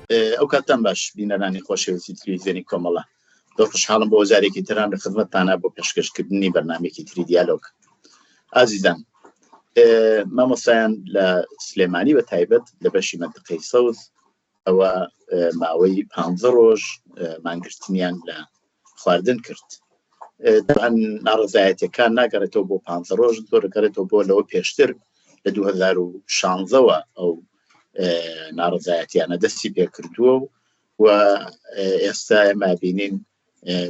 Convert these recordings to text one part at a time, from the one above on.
ئەو کاتتان باش بینەرانی خۆشەویستی تلویزیۆنی کۆمەڵە زۆر خۆشحاڵم بۆ جارێکی تران لە خزمەتتانە بۆ پێشکەشکردنی بەرنمێکی تری دیالۆگ. ئازیزان مامۆستایان لە سلێمانی بە تایبەت لە بەشی مەنتقەی سەوز ئەوە ماوەی پ ڕۆژ مانگرتنیان لە خواردن کرد. طبعا ناڕەزایەتیەکان ناگەڕێتەوە بۆ پ ڕۆژ، زۆر گەڕێتەوە بۆ لەوە پێشتر لە 2016ەوە ئەو ناڕەزایەتیانە دەستی پێکردووە و و ئێستا ئێمە بینین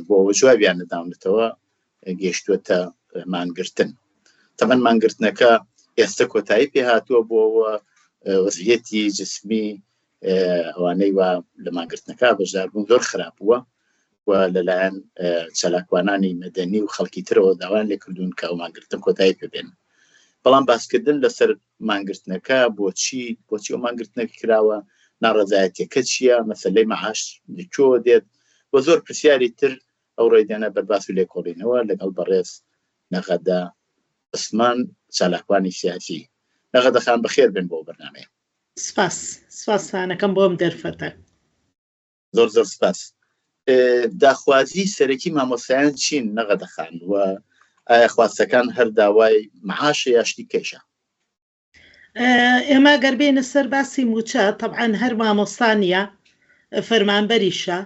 بۆ ئەوە جوابیان نەداونەتەوە گەیشتووەتە مانگرتن. تەبەن مانگرتنەکە ئێستا کۆتایی پێهاتووە بۆەوە وەزیەتی جسمی ئەوانەی وا لە مانگرتنەکە بەشدار بوون زۆر خراپ بووە و لەلایەن چالاکوانانی مەدەنی و خەڵکی ترەوە داوایان لێکردوون کە ئەو مانگرتن کۆتایی پێبێن. بەڵام باسکردن لەسەر مانگرتنەکە بۆچی بۆچی ئەو مانگرتنەکە کراوە، ناڕەزایەتیەکە چییە، مەسەلەی مەعاش لەکوێوە دێت و زۆر پرسیاری تر ئەو ڕێدێنە بەرباس و لێکۆڵینەوە لەگەڵ بەڕێز نەغەدە عوسمان چالاکوانی سیاسی. نەغەدە خان بەخێر بێن بۆ بەرنامەیە. سپاس سپاستانەکەم بۆ ئەم دەرفەتە. زۆر زۆر سپاس. داخوازی سەرەکی مامۆستایان چین نەغەدە خان و ئایا خواستەکان هەر داوای معاشە یا شتی کەیشە؟ ئێمە گەر بێینە سەر باسی مووچە تەبعەن هەر مامۆستا نییە فەرمانبەریشە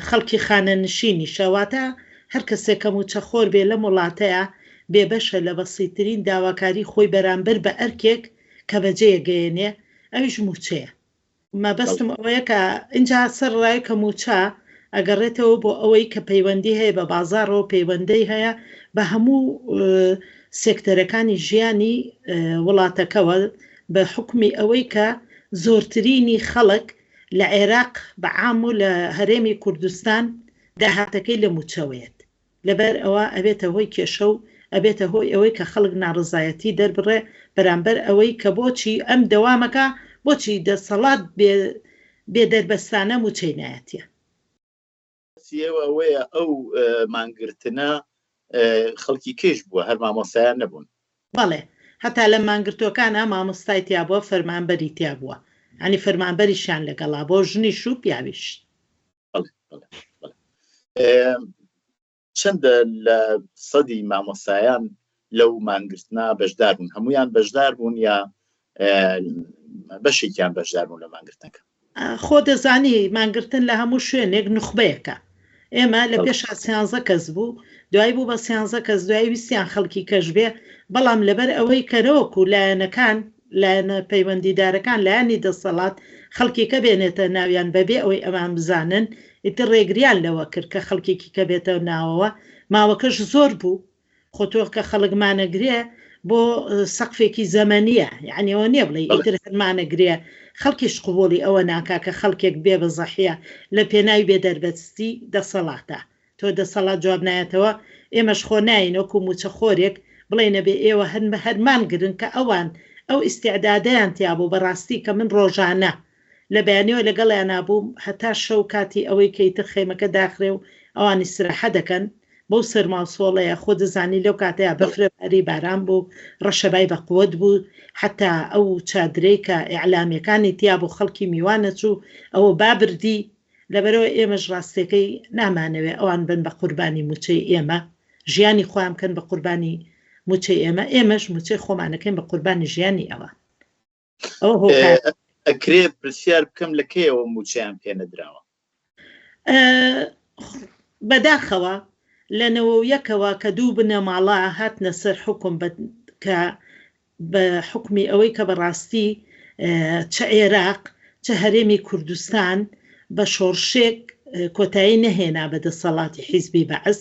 خەڵکی خانەنشینیشە واتە هەر کەسێک کە مووچەخۆر بێ لەم وڵاتەیا بێبەشە لە بەسیترین داواکاری خۆی بەرامبەر بە ئەرکێک کە بەجێگەیەنێ ئەویش مووچەیە. مەبەستم ئەوەیە کە ئینجا سەر ڕای کە مووچە ئەگەڕێتەوە بۆ ئەوەی کە پەیوەندی هەیە بە بازاڕەوە، پەیوەندەی هەیە بە هەموو سێکتەرەکانی ژیانی وڵاتەکەوە بە حوکمی ئەوەی کە زۆرترینی خەڵک لە عێراق بە عام و لە هەرێمی کوردستان داهاتەکەی لە مووچەوەیەت. لەبەر ئەوە ئەبێتە هۆی کێشە و ئەبێتە هۆی ئەوەی کە خەڵک ناڕەزایەتی دەربڕێ بەرامبەر ئەوەی کە بۆچی ئەم دەوامەکا، بۆچی دەسەڵات بێ بێ دەربەستانە مووچەی نایەتە. پرسی ئێوە ئەوەیە ئەو مانگرتنە خەڵکی کێش بووە، هەر مامۆستایان نەبوون؟ بەڵێ هەتا لە مانگرتوەکانا مامۆستای تیا بووە فەرمانبەری تیا بووە یانی فەرمانبەریشیان لەگەڵا بۆ ژنیش و پیاویش. بەڵێ بەڵێ بەڵێ. چەندە لە سەدی مامۆستایان لەو مانگرتنە بەشدار بوون؟ هەمویان بەشدار بوون یا بەشێکیان بەشدار بوون لە مانگرتنەکە؟ خۆ دەزانی مانگرتن لە هەموو شوێنێک نوخبەیەکە. ئێمە لە پێشا سیانزە کەس بوو، دوایی بوو بە سیانزە کەس، دوایی ویستیان خەڵکی کەش بێ، بەڵام لەبەر ئەوەی کە نەوەکو لایەنەکان، لایەنە پەیوەندیدارەکان، لایەنی دەسەڵات خەڵکیکە بێنێتە ناویان بەبێ ئەوەی ئەوان بزانن، ئیتر ڕێگریان لەوە کرد کە خەڵکێکی کە بێتە ناوەوە، ماوەکەش زۆر بوو، خۆ تۆ کە خەڵک مانەگرێ بۆ سەقفێکی زەمەنیە یعنی ئەوە نییە بڵێ ئیتر هەر مانەگرێ خەڵکیش قبوڵی ئەوە ناکا کە خەڵکێک بێ بە زەحیە لە پێناوی بێ دەربەستی دەسەڵاتە تۆ دەسەڵات جواب نایەتەوە ئێمەش خۆ ناین وەکو موچە خۆرێک بڵێین ئەبێ ئێوە هەر هەر مانگرن کە ئەوان ئەو ئیستعدادەیان تیا بوو بەڕاستی کە من ڕۆژانە لە بەیانیەوە لەگەڵیانا بووم هەتا شەو کاتی ئەوەی کە ئیتر خەیمەکە داخرێ و ئەوان ئیسراحە دەکەن بەو سەرما و سۆڵەیە خۆ دەزانی لەو کاتەیا بەفرە باری باران بوو ڕەشەبای بە قوەت بوو حەتا ئەو چادرەی کە ئیعلامیەکانی تیا بوو خەڵکی میوان ئەچوو ئەوە با بردی لەبەرئەوە ئێمەش ڕاستیەکەی نامانەوێ ئەوان بن بە قوربانی موچەی ئێمە ژیانی خۆیان بکەن بە قوربانی موچەی ئێمە ئێمەش موچەی خۆمانەکەین بە قوربانی ژیانی ئەوان. ئەوە هۆکار ئەکرێ پرسیار بکەم لە کەیەوە مووچەیان پێ نەدراوە؟ بەداخەوە لە نەوە یەکەوە کە دوو بنەماڵە هاتنە سەر حوکم بە کە بە حوکمی ئەوەی کە بەڕاستی چ عێراق چ هەرێمی کوردستان بە شۆڕشێک کۆتایی نەهێنا بە دەسەڵاتی حیزبی بەعس،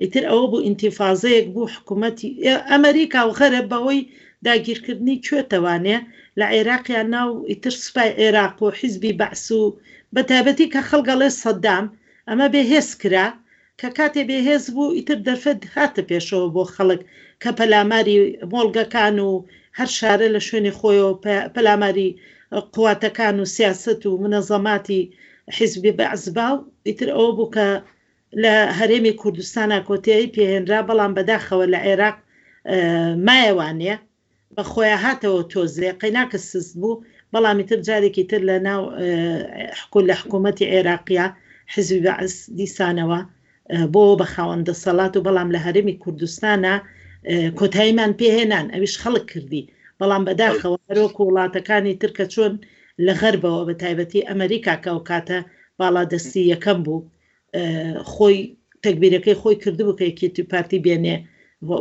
ئیتر ئەوە بوو ئینتیفازەیەک بوو حکومەتی ئەمەریکا و غەرب بەهۆی داگیرکردنی کوێتەوانێ لە عێراقیان نا و ئیتر سوپای عێراق و حیزبی بەعس و بەتایبەتی کە خەڵک ئەڵێ سەدام ئەمە بێ هێز کرا کە کاتێ بێ هێز بوو ئیتر دەرفەت هاتە پێشەوە بۆ خەڵک کە پەلاماری مۆڵگەکان و هەر شارە لە شوێنی خۆیەوە پەلاماری قواتەکان و سیاسەت و منەزەماتی حیزبی بەعس با و ئیتر ئەوە بوو کە لە هەرێمی کوردستانا کۆتایی پێهێنرا بەڵام بەداخەوە لە عێراق مایەوانێ بە خۆیا هاتەوە تۆزێ قەیناکە سست بوو. بەڵام ئیتر جارێکی تر لە ناو لە حکوومەتی عێراقیا حزبی بەعس دیسانەوە بۆ بە خاوەن دەسەڵات و بەڵام لە هەرێمی کوردستانە کۆتاییمان پێهێنان ئەویش خەڵک کردی بەڵام بەداخەوە هەرۆک و وڵاتەکانی تر کە چۆن لە غەربەوە بە تایبەتی ئەمریکا کە ئەو کاتە باڵادەستی یەکەم بوو خۆی تەگبیرەکەی خۆی کردبوو کە یەکێتی و پارتی بێنێ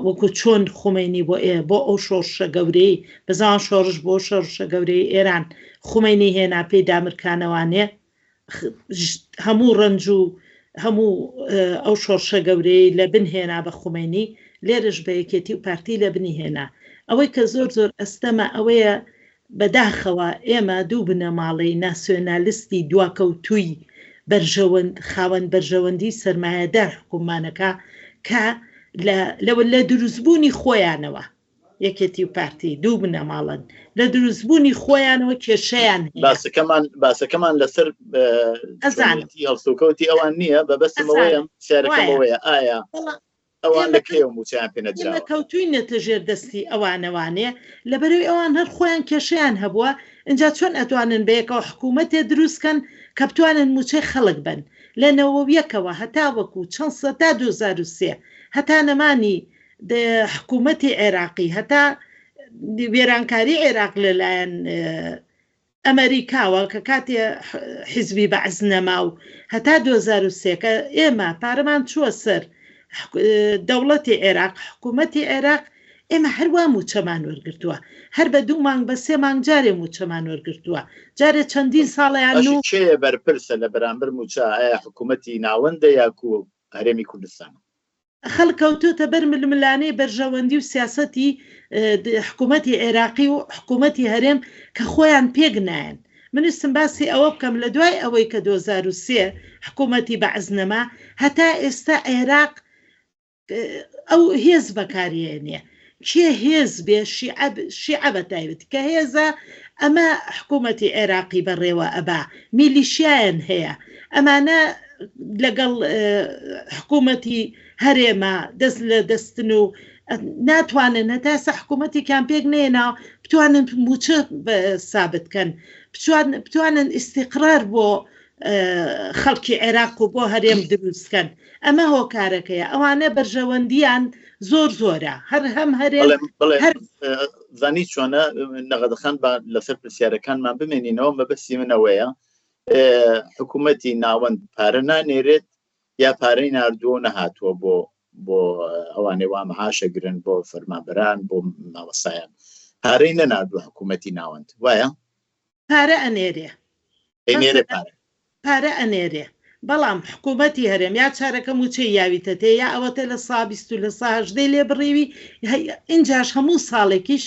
وەکو چۆن خومەینی بۆ ئێ بۆ ئەو شۆڕشە گەورەی بەزان شۆڕش بۆ شۆڕشە گەورەی ئێران خومەینی هێنا پێی دامرکانەوانێ هەموو ڕەنج و هەموو ئەو شۆڕشە گەورەی لە بن هێنا بە خومەینی لێرەش بە یەکێتی و پارتی لە بنی هێنا ئەوەی کە زۆر زۆر ئەستەمە ئەوەیە بەداخەوە ئێمە دوو بنەماڵەی ناسیۆنالستی دواکەوتووی بەرژەوەند خاوەن بەرژەوەندی سەرمایەدار حکوممانەکا کە لە لە دروستبوونی خۆیانەوە یەکێتی و پارتی دوو بنەماڵەن لە دروستبوونی خۆیانەوە کێشەیان هەیە. باسەکەمان باسەکەمان لەسەر ئەزانم هەڵسوکەوتی ئەوان نییە بە بەسمەوەیە پرسیارەکەمەوەیە ئایا ئەوان لە کەیەوە مووچەیان پێ نەدراوە؟ ئێمە کەوتوینەتە ژێر دەستی ئەوانەوانێ لەبەرەوەی ئەوان هەر خۆیان کێشەیان هەبووە ئینجا چۆن ئەتوانن بەیەکەوە حکوومەتێ دروست کەن کە بتوانن مووچەی خەڵک بەن لە نەوەویەکەوە هەتاوەکو چەند سە تا 2003 هەتا نەمانی حکوومەتی عێراقی هەتا وێرانکاری عێراق لەلایەن ئەمەریکاوە کە کاتێ حیزبی بەعس نەما و هەتا 2003 کە ئێمە پارەمان چووە سەر دەوڵەتی عێراق حکوومەتی عێراق ئێمە هەروا مووچەمان وەرگرتووە هەر بە دوو مانگ بە سێ مانگ جارێ مووچەمان وەرگرتووە جارێ چەندین ساڵیان و کێ بەرپرسە لە بەرامبەر مووچە ئایا حکوومەتی ناوەندە یاکو هەرێمی کوردستان؟ خەڵک کەوتۆتە بەر ململانێی بەرژەوەندی و سیاسەتی حکوومەتی عێراقی و حکوومەتی هەرێم کە خۆیان پێک نایەن. من ویستم باسی ئەوە بکەم لە دوای ئەوەی کە 2003 حکوومەتی بەعس نەما هەتا ئێستا عێراق ئەو هێز بەکارێنێ کێ هێز بێ شیعە شیعە بە تایبەتی کە هێزە ئەمە حکوومەتی عێراقی بەڕێوە ئەبا میلیشیایان هەیە ئەمانە لەگەڵ حکوومەتی هەرێمە دەست لە دەستن و ناتوانن هەتا ئێستا حکوومەتێکیان پێک نێنا بتوانن مووچە سابت کەن بتوانن ئیستیقرار بۆ خەڵکی عێراق و بۆ هەرێم دروست کەن ئەمە هۆکارەکەیە ئەوانە بەرژەوەندیان زۆر زۆرە هەر هەم هەرێم هەر زانی چۆنە نەغەدەخان با لەسەر پرسیارەکانمان بمێنینەوە مەبەستی منەوەیە حکوومەتی ناوەند پارە نانێرێت یا پارەی ناردووە و نەهاتووە بۆ بۆ ئەوانەی وا معاشەگرن بۆ فەرمانبەران بۆ مامۆستایان پارەی نەناردووە حکوومەتی ناوەند وایە؟ پارە ئەنێرێ ئەینێرێ پارە پارە ئەنێرێ بەڵام حکوومەتی هەرێم یا چارەکە مووچەی یاویتەتێ یا ئەوەتە لە سا 20 و لە سا هەژدەی لێ بڕیوی ئینجاش هەموو ساڵێکیش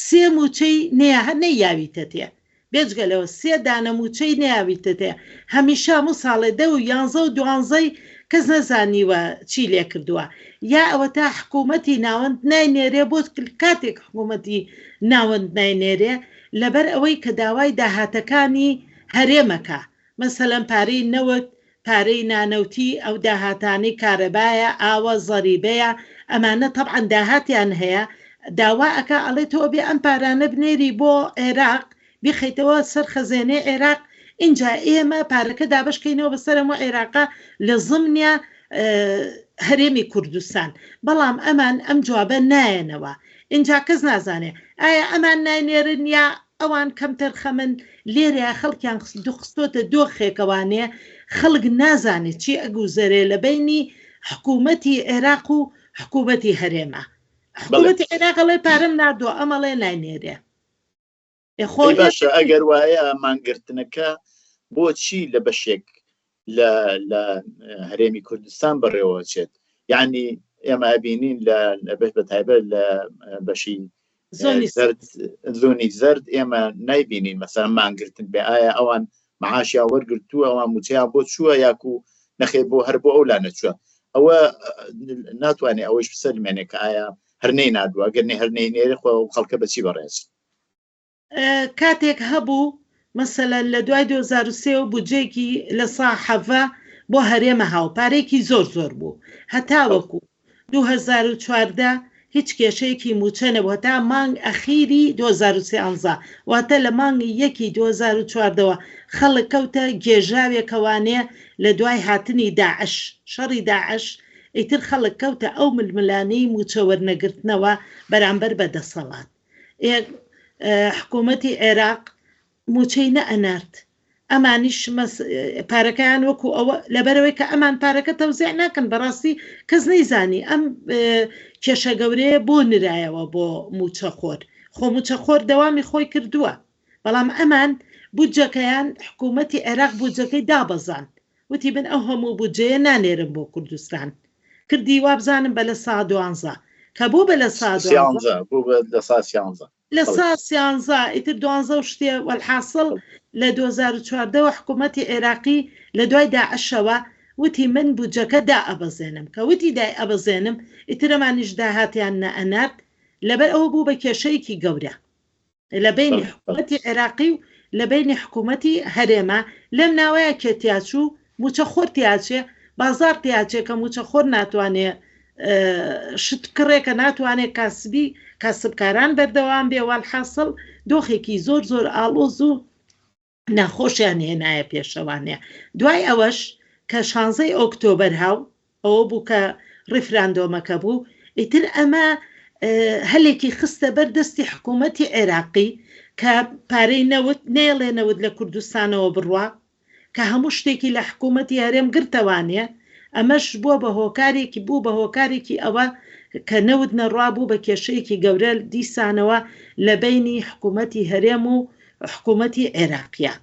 سێ مووچەی نەیا هەر نەیاویتەتێ بێجگە لەوە سێ دانە مووچەی نەیاویتەتێ هەمیشە هەموو ساڵێ دە و یانزە و دوانزەی کەس نەزانیوە چی لێکردووە یا ئەوەتا حکوومەتی ناوەند ناینێرێ بۆ کاتێک حکوومەتی ناوەند ناینێرێ لەبەر ئەوەی کە داوای داهاتەکانی هەرێمەکە مەسەلەن پارەی نەوت پارەی نانەوتی ئەو داهاتانەی کارەبایە ئاوە زەریبەیە ئەمانە تەبعەن داهاتیان هەیە داوا ئەکا ئەڵێ تۆ ئەبێ ئەم پارانە بنێری بۆ عێراق بیخەیتەوە سەر خەزێنەی عێراق ئینجا ئێمە پارەکە دابەش کەینەوە بەسەر هەموو عێراقا لە زمنیا هەرێمی کوردستان بەڵام ئەمان ئەم جوابە نایەنەوە ئینجا کەس نازانێ ئایا ئەمان ناینێرن یا ئەوان کەمتەرخەمن لێرەیا خەڵکیان خستۆتە دۆخێکەوانێ خەڵک نازانێ چی ئەگوزەرێ لە بەینی حکوومەتی عێراق و حکوومەتی هەرێما حکوومەتی عێراق ئەڵێ پارەم ناردووە ئەم ئەڵێ ناینێرێ خۆ باشە ئەگەر وایە مانگرتنەکە بۆچی لە بەشێک لە لە هەرێمی کوردستان بەڕێوەچێت یعنی ئێمە ئەبینین لە بەش بە تایبەت لە بەشی زۆنی زەرد ئێمە نایبینین مەسەر مانگرتن بێ ئایا ئەوان معاشیان وەرگرتووە ئەوان موچەیان بۆ چووە یاکو نەخێ بۆ هەر بۆ ئەو لا نەچووە ئەوە ناتوانێت ئەوەیش بسەلمێنێ کە ئایا هەر نەی نردووە گەر نێ هەر نەینێرێ خۆ خەڵکە بەچی بەڕێز کاتێک هەبوو مەسەلەن لە دوای 2003 و بودجەیەکی لە سا حەڤە بۆ هەرێمە هاو پارێکی زۆر زۆر بوو هەتاوەکو 2014. هیچ کێشەیەکی مووچە نەبوو هەتا مانگ ئەخیری 2013، واتە لە مانگی یەکی 2014 وە خەڵک کەوتە گێژاوێکەوانێ لە دوای هاتنی داعش، شەڕی داعش، ئیتر خەڵک کەوتە ئەو ململانێی مووچە وەرنەگرتنەوە بەرامبەر بە دەسەڵات. ئێ حکوومەتی عێراق مووچەی نەئەنارد، ئەمانیش مەس پارەکەیان وەکو ئەوە لەبەرئەوەی کە ئەمان پارەکە تەوزیع ناکەن بەڕاستی کەس نەیزانی ئەم کێشە گەورەیە بۆ نرایەوە بۆ مووچەخۆر خۆ مووچەخۆر دەوامی خۆی کردووە بەڵام ئەمان بودجەکەیان حکوومەتی عێراق بودجەکەی دابەزاند وتی من ئەو هەموو بودجەیە نانێرم بۆ کوردستان کردی وابزانم بە لە سا دوانزە کە بوو بە لە سا دوانزە بوو بە لە سا سیانزە لە سا سیانزە ئیتر دوانزە و شتێ وەلحاسڵ لە 2014 وە حکوومەتی عێراقی لە دوای داعشەوە وتی من بودجەکە دائەبەزێنم کە وتی دای ئەبەزێنم ئیتر ئەمانیش داهاتیان نەئەنارد لەبەر ئەوە بوو بە کێشەیەکی گەورە لە بەینی حکوومەتی عێراقی و لە بەینی حکوومەتی هەرێما، لەم ناوەیا کێ تیاچوو؟ مووچەخۆر تیاچێ، بازاڕ تیاچێ کە مووچەخۆر ناتوانێ شت بکڕێ، کە ناتوانێ کاسبی کاسبکاران بەردەوام بێ، وەلحاسڵ دۆخێکی زۆر زۆر ئاڵۆز و ناخۆشیان هێنایە پێشەوانێ. دوای ئەوەش کە شانزەی ئۆکتۆبەر هاو، ئەوە بوو کە ڕیفراندۆمەکە بوو، ئیتر ئەمە هەلێکی خستە بەر دەستی حکوومەتی عێراقی کە پارەی نەوت نەیەڵێ نەوت لە کوردستانەوە بڕوا، کە هەموو شتێکی لە حکوومەتی هەرێم گرتەوانێ، ئەمەش بووە بە هۆکارێکی بوو بە هۆکارێکی ئەوە کە نەوت نەڕوا بوو بە کێشەیەکی گەورە دیسانەوە لە بەینی حکوومەتی هەرێم و حکوومەتی عێراقیا.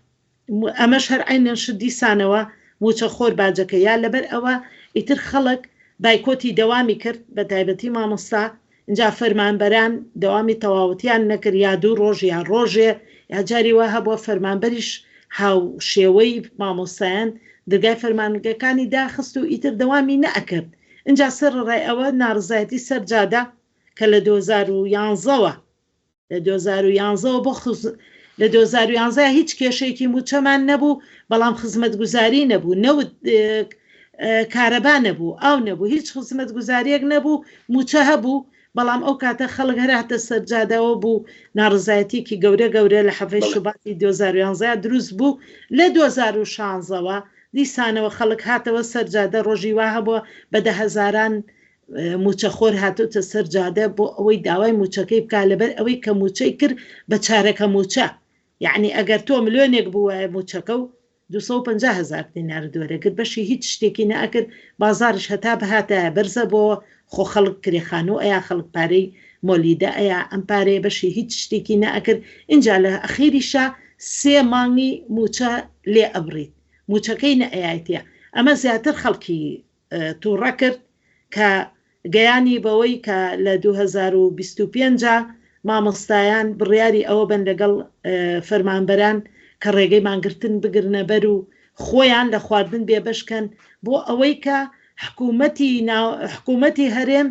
ئەمەش هەر عەینەن شت دیسانەوە مووچە خۆر باجەکە یا لەبەر ئەوە ئیتر خەڵک بایکۆتی دەوامی کرد بە تایبەتی مامۆستا ئینجا فەرمانبەران دەوامی تەواوەتیان نەکرد یا دوو ڕۆژ یا ڕۆژێ یا جاری وا هەبووە فەرمانبەریش هاو شێوەی مامۆستایان درگای فەرمانگەکانی داخست و ئیتر دەوامی نەئەکرد ئینجا سەرەڕای ئەوە ناڕزایەتی سەر جادە کە لە 2011 وە لە 2011 وە بۆ خز لە 2011 هیچ کێشەیەکی مووچەمان نەبوو بەڵام خزمەتگوزاری نەبوو نەوت کارەبا نەبوو ئاو نەبوو هیچ خزمەتگوزاریەک نەبوو مووچە هەبوو بەڵام ئەو کاتە خەڵک هەر هاتە سەرجادەوە بوو ناڕزایەتیەکی گەورە گەورە لە حەڤەی شوباتی 2011 دروست بوو لە 2016ەوە دیسانەوە خەڵک هاتەوە سەرجادە ڕۆژی وا هەبووە بە دە هەزاران مووچەخۆر هاتۆتە سەر جادە بۆ ئەوەی داوای مووچەکەی بکا لەبەر ئەوەی کە مووچەی کرد بە چارەکە مووچە یەعنی ئەگەر تۆ ملیۆنێک بووایە مووچەکە و 250 هەزار دینارت وەرەگرت بەشی هیچ شتێکی نەئەکرد بازاڕیش هەتا بهاتایە بەرزە بۆوە خۆ خەڵک کرێ خانوو ئەیا خەڵک پارەی مۆلیدە ئەیا ئەم پارەیە بەشی هیچ شتێکی نەئەکرد ئینجا لە ئەخیریشا سێ مانگی مووچە لێ ئەبڕیت مووچەکەی نەئەیایتێ ئەمە زیاتر خەڵکی توڕە کرد کە گەیانی بەوەی کە لە 2025 مامۆستایان بڕیاری ئەوە بەن لەگەڵ فەرمانبەران کە ڕێگەی مانگرتن بگرنە بەر و خۆیان لە خواردن بێبەش کەن بۆ ئەوەی کە حکوومەتی حکوومەتی هەرێم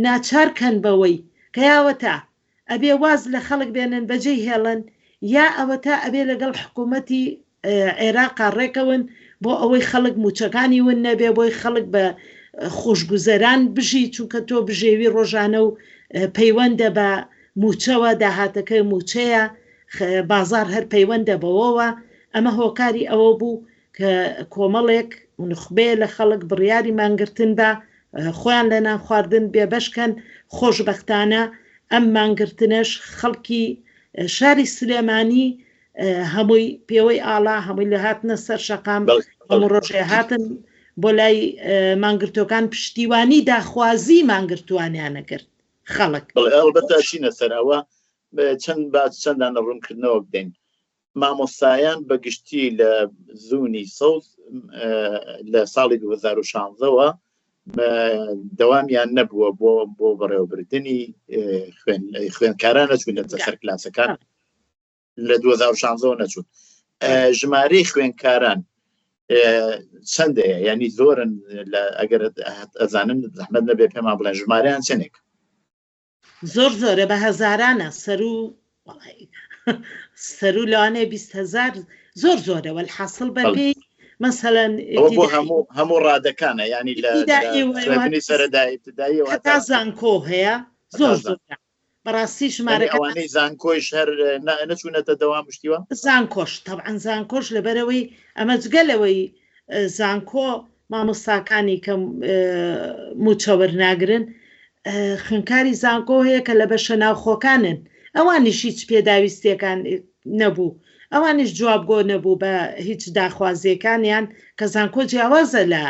ناچار کەن بەوەی کە یاوەتا ئەبێ واز لە خەڵک بێنن بەجێی هێڵن یا ئەوەتا ئەبێ لەگەڵ حکوومەتی عێراقا ڕێکەون بۆ ئەوەی خەڵک موچەکانی ون نەبێ بۆی خەڵک بە خۆشگوزەران بژی چونکە تۆ بژێوی ڕۆژانە و پەیوەندە بە موچەوە داهاتەکە موچەیە بازار هەر پەیوەندە بەوەوە ئەمە هۆکاری ئەوە بوو کە کۆمەڵێک نوخبەیە لە خەڵک بڕیاری مانگرتن بە خۆیان لە نان خواردن بێبەش کەن خۆشبەختانە ئەم مانگرتنەش خەڵکی شاری سلێمانی هەمووی پێوەی ئاڵا هەمووی لە هاتنە سەر شەقام هەموو ڕۆژێ هاتن بۆ لای مانگرتوەکان پشتیوانی داخوازی مانگرتوانیانە کرد خەڵک ئەڵبەتە چینە سەر ئەوە چەند باس چەندانە ڕوونکردنەوە بدەین مامۆستایان بە گشتی لە زوونی سەوز لە ساڵی 2016ەوە دەوامیان نەبووە بۆ بۆ بەڕێوەبردننی خوێنکاران نەچوونەتە سەر کلاسەکان لە 2016 نەچوون ژمارەی خوێنکاران چەندەیە ینی زۆرن لە ئەگەر ئەزانن زەحمەت نەبێ پێمان بڵێن ژمارەیان چنێک زۆر زۆرە بە هەزارانە سەرو سەرو لەوانەیە 20 هەزار زۆر زۆرە وەلحاسڵ بە پێی مەسەلەن بۆ هەموو هەموو ڕادەکانە ینی لە سەرەدای ابتدایی هەتا زانکۆ هەیە. زۆر زۆرە بەڕاستی ژمارەکە ئەوانەی زانکۆیش هەر نەچوونەتە دەوام شتیوە زانکۆش تەبعەن زانکۆش لەبەرەوەی ئەمە جگە لەوەی زانکۆ مامۆستاکانی کە مووچە وەرناگرن خوێندکاری زانکۆ هەیە کە لە بەشە ناوخۆکانن ئەوانیش هیچ پێداویستیەکان نەبوو ئەوانیش جوابگۆ نەبوو بە هیچ داخوازیەکانیان کە زانکۆ جیاوازە لە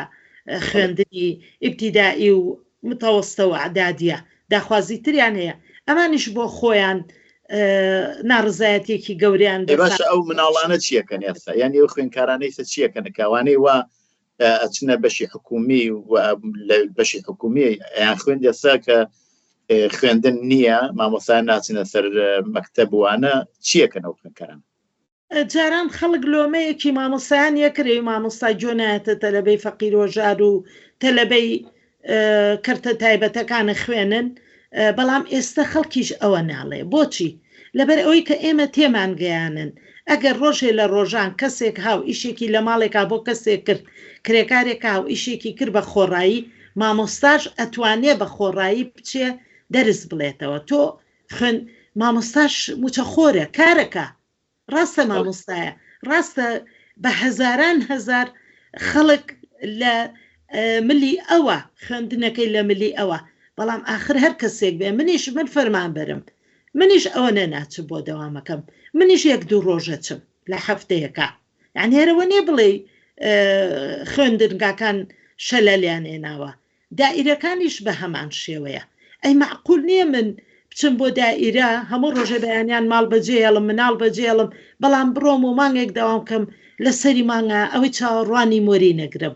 خوێندنی ئیبتیدائی و متەوەستە و ئەعدادیە داخوازی تریان هەیە ئەمانیش بۆ خۆیان ناڕزایەتێکی گەوریان باشە ئەو مناڵانە چیەکەن ئێستا یعنی ئەو خوێندکارانەی سە چیەکەن کەوانەی وا ئەچنە بەشی حکومی و لە بەشی حکومی یان خوێند ئێستا کە خوێندن نییە مامۆستا ناچنە سەر مەکتەبوانە چیەکەن ئەو خوێندکاران جاران خەڵک لۆمەیەکی مامۆستایان یەکرێ مامۆستا گوێ نایەتە تەلەبەی فەقیر وەژار و تەلەبەی کەرتە تایبەتەکانە خوێنن بەڵام ئێستا خەڵکیش ئەوە ناڵێ بۆچی لەبەر ئەوەی کە ئێمە تێمان گەیانن ئەگەر ڕۆژێ لە ڕۆژان کەسێک هاو ئیشێکی لە ماڵێکا بۆ کەسێک کرد کرێکارێک هاو ئیشێکی کرد بە خۆڕایی مامۆستاش ئەتوانێ بە خۆڕایی بچێ دەرس بڵێتەوە تۆ خوێن مامۆستاش موچەخۆرە کارەکە ڕاستە مامۆستایە ڕاستە بە هەزاران هەزار خەڵک لە ملی ئەوە خوێندنەکەی لە ملی ئەوە بەڵام ئاخر هەر کەسێک بێ منیش من فەرمانبەرم منیش ئەوە نەناچم بۆ دەوامەکەم منیش یەک دوو ڕۆژە چم لە هەفتەیەکە یعنی هەرەوە نیە بڵێ خوێندنگاکان شەلەلیان هێناوە دائیرەکانیش بە هەمان شێوەیە. ئەی مەعقول نییە من بچم بۆ دائیرە هەموو ڕۆژێ بەیانیان ماڵ بەجێهێڵم مناڵ بەجێهێڵم بەڵام بڕۆم و مانگێک دەوام کەم لە سەری مانگا ئەوەی چاوەڕوانیم وەری نەگرم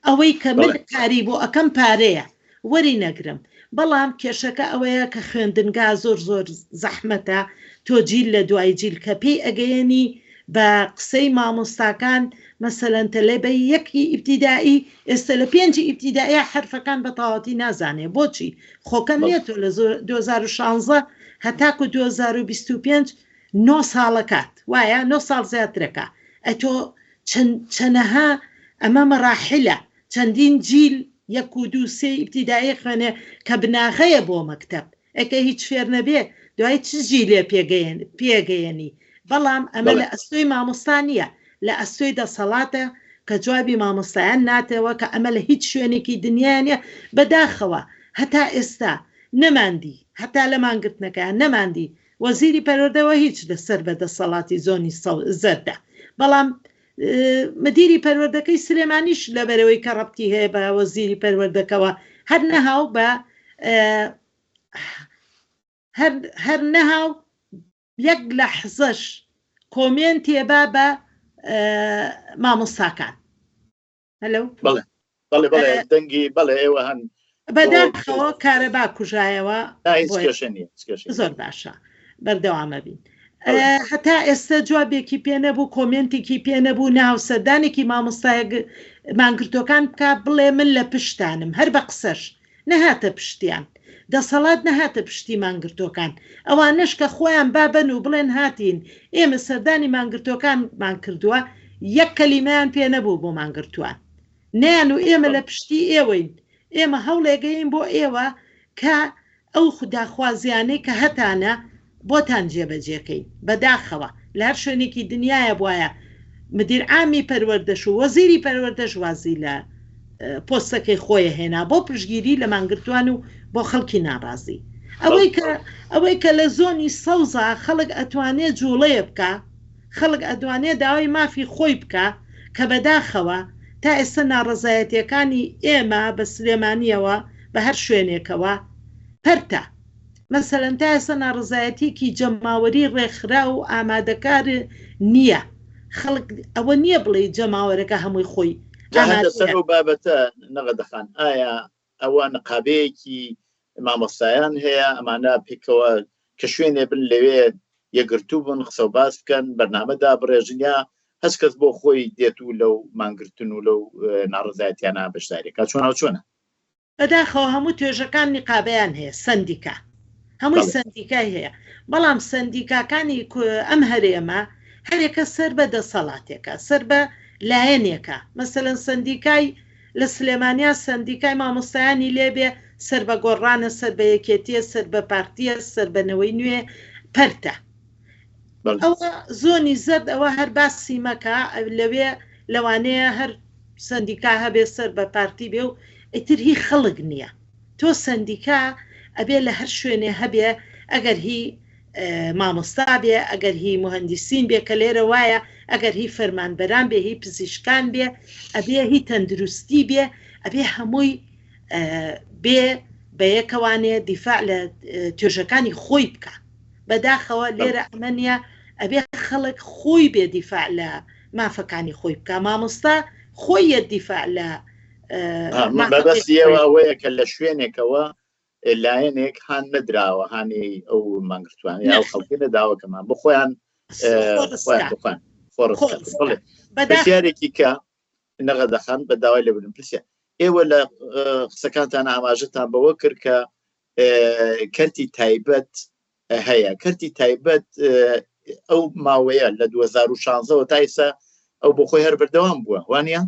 ئەوەی کە من کاری بۆ ئەکەم پارەیە وەری نەگرم بەڵام کێشەکە ئەوەیە کە خوێندنگا زۆر زۆر زەحمەتە تۆ جیل لە دوای جیل کە پێی ئەگەیەنی بە قسەی مامۆستاکان مەسەلەن تەلەبەی یەکی ئیبتیدائی ئێستا لە پێنجی ئیبتیدائیا حەرفەکان بە تەواوەتی نازانێ بۆچی خۆکەم نییە تۆ لە 2016 هەتاکو 2025 نۆ ساڵەکات وایە نۆ ساڵ زیاترەکە ئەتۆ چەنەها ئەمە مەراحلە چەندین جیل یەک و دوو سێ ئیبتیدایی خوێنێ کە بناغەیە بۆ مەکتەب ئەکە هیچ فێر نەبێ دوای چ جیلێ پێگەیەنی بەڵام ئەمە لە ئەستۆی مامۆستا نییە لە ئەستۆی دەسەڵاتە کە جوابی مامۆستایان ناتەوە کە ئەمە لە هیچ شوێنێکی دنیا نیە بەداخەوە هەتا ئێستا نەماندی هەتا لە مانگرتنەکەیان نەماندی وەزیری پەروەردەوە هیچ لەسەر بە دەسەڵاتی زۆنی زەردە بەڵام مدیری پەروەردەکەی سلێمانیش لەبەرەوەی کە ڕەبتی هەیە بە وەزیری پەروەردەکەوە هەر نەهاو بە هەر هەر نەهاو یەک لەحزەش کۆمێنتێ با بە مامۆستاکان هەلو بەڵێ بەڵێ بەڵێ دەنگی بەڵێ ئێوە هەن بەداخەوە کارەبا کوژایەوە زۆر باشە بەردەوامە بین هەتا ئێستا جوابێکی پێ نەبوو کۆمێنتێکی پێ نەبوو ناو سەردانێکی مامۆستایە مانگرتوەکان بک بڵێ من لە پشتانم هەر بە قسەش نەهاتە پشتیان دەسەڵات نەهاتە پشتی مانگرتوەکان ئەوانەش کە خۆیان بابن و بڵێن هاتین ئێمە سەردانی مانگرتوەکانمان کردووە یەک کەلیمەیان پێ نەبوو بۆ مانگرتووان نیان و ئێمە لە پشتی ئێوەین ئێمە هەوڵێگەین بۆ ئێوە کە ئەو داخوازیانەی کە هەتانە بۆتان جێبەجێکەین بەداخەوە لە هەر شوێنێکی دنیایە بوایە مدیر عامی پەروەردەش و وەزیری پەروەردەش وازی لە پۆستەکەی خۆی هێنا بۆ پشتگیری لە مانگرتوان و بۆ خەڵکی ناڕازی ئەوەی کە ئەوەی کە لە زۆنی سەوزا خەڵک ئەتوانێ جوڵەیە بکا خەڵک ئەتوانێ داوای مافی خۆی بکا کە بەداخەوە تا ئێستا ناڕەزایەتیەکانی ئێمە بە سلێمانیەوە بە هەر شوێنێکەوە پەرتە مەسەلەن تا ئێستا ناڕەزایەتیەکی جەماوەری ڕێکخراو و ئامادەکار نییە خەڵک ئەوە نییە بڵێ جەماوەرەکە هەمووی خۆی لەسەر ئەو بابەتە نەغەدەخان ئایا ئەوە نقابەیەکی مامۆستایان هەیە ئەمانە پێکەوە کە شوێنێ بن لەوێ یەکگرتوو بن قسە و باس بکەن بەرنامە دابڕێژن یا هەچ کەس بۆ خۆی دێت و لەو مانگرتن و لەو ناڕەزایەتیانە بەشداریەکە چۆن چۆنە بەداخەوە هەموو توێژەکان نیقابەیان هەیە سەندیکا هەمووی سەندیکای هەیە بەڵام سەندیکاکانی ئەم هەرێمە هەرێکە سەر بە دەسەڵاتێکە سەر بە لایەنێکە مەسەلەن سەندیکای لە سلێمانیا سەندیکای مامۆستایانی لێبێ سەر بە گۆڕانە سەر بە یەکێتیە سەر بە پارتیە سەر بە نەوەی نوێ پەرتە. ئەوە زۆنی زەرد ئەوە هەر باسی مەکە لەوێ لەوانەیە هەر سەندیکا هەبێ سەر بە پارتی بێ و ئیتر هی خەڵک نییە تۆ سەندیکا ئەبێ لە هەر شوێنێ هەبێ ئەگەر هی مامۆستا بێ ئەگەر هی موهەندیسین بێ کە لێرە وایە ئەگەر هی فەرمانبەران بێ هی پزیشکان بێ ئەبێ هی تەندروستی بێ ئەبێ هەمووی بێ بەیەکەوانێ دیفاع لە توێژەکانی خۆی بکە بەداخەوە لێرە ئەمە نیە ئەبێ خەڵک خۆی بێ دیفاع لە مافەکانی خۆی بکا مامۆستا خۆی یەت دیفاع لە مەبەستی ئێوە ئەوەیە کە لە شوێنێکەوە لایەنێک هان نەدراوە هانی ئەو مانگرتوانە ئەو خەڵکی نەداوە کەمان بۆ خۆیان پرسیارێکی کە نەغەدەخان بە داوای لێبوردن پرسیار ئێوە لە قسەکانتان ئاماژەتان بەوە کرد کە کەرتی تایبەت هەیە کەرتی تایبەت ئەو ماوەیە لە 2016ەوە تا ئێستا ئەو بۆ خۆی هەر بەردەوام بووە وانە؟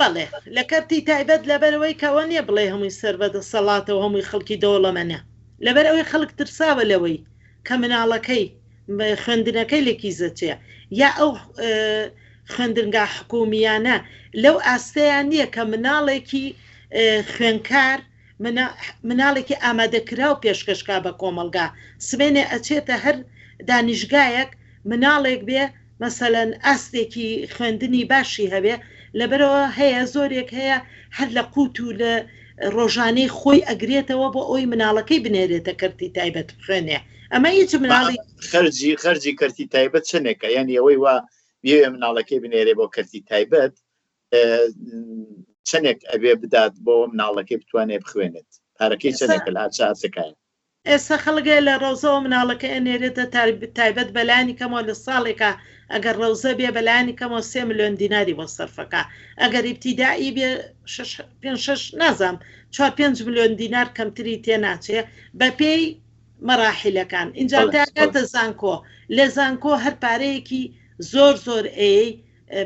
بەڵێ لە کەرتی تایبەت لەبەرئەوەی کە ئەوە نیە بڵێی هەمووی سەر بە دەسەڵاتە و هەمووی خەڵکی دەوڵەمەنە لەبەر ئەوەی خەڵک ترساوە لەوەی کە مناڵەکەی خوێندنەکەی لە کیزەچێ یا ئەو خوێندنگا حکومیانە لەو ئاستەیان نییە کە مناڵێکی خوێنکار مناڵێکی ئامادەکراو پێشکەش کا بە کۆمەڵگا سبەینێ ئەچێتە هەر دانیشگایەک مناڵێک بێ مەسەلەن ئاستێکی خوێندنی باشی هەبێ لەبەرئەوە هەیە زۆرێک هەیە هەر لە قوت و لە ڕۆژانەی خۆی ئەگرێتەوە بۆ ئەوەی مناڵەکەی بنێرێتە کەرتی تایبەت بخوێنێ ئەمە هیچ مناڵی خەرجی خەرجی کەرتی تایبەت چەندێکە یانی ئەوەی وا بیەوێ مناڵەکەی بنێرێ بۆ کەرتی تایبەت چەندێک ئەبێ بدات بۆ مناڵەکەی بتوانێت بخوێنێت پارەکەی چەندێکە لە چاسەکایە ئێستا خەڵک هەیە لە ڕەوزەوە مناڵەکەی ئەنێرێتە تایبەت بەلایەنی کەمەوە لە ساڵێکا ئەگەر ڕەوزە بێ بەلایەنی کەمەوە سێ ملیۆن دیناری بۆ سەرفەکا ئەگەر ئیبتیدائی بێ شەش پێنج شەش نازام چوار پێنج ملیۆن دینار کەمتری تێ ناچێ بەپێی مەراحیلەکان ئینجا تا ئەگاتە زانکۆ لە زانکۆ هەر پارەیەکی زۆر زۆر ئەیەی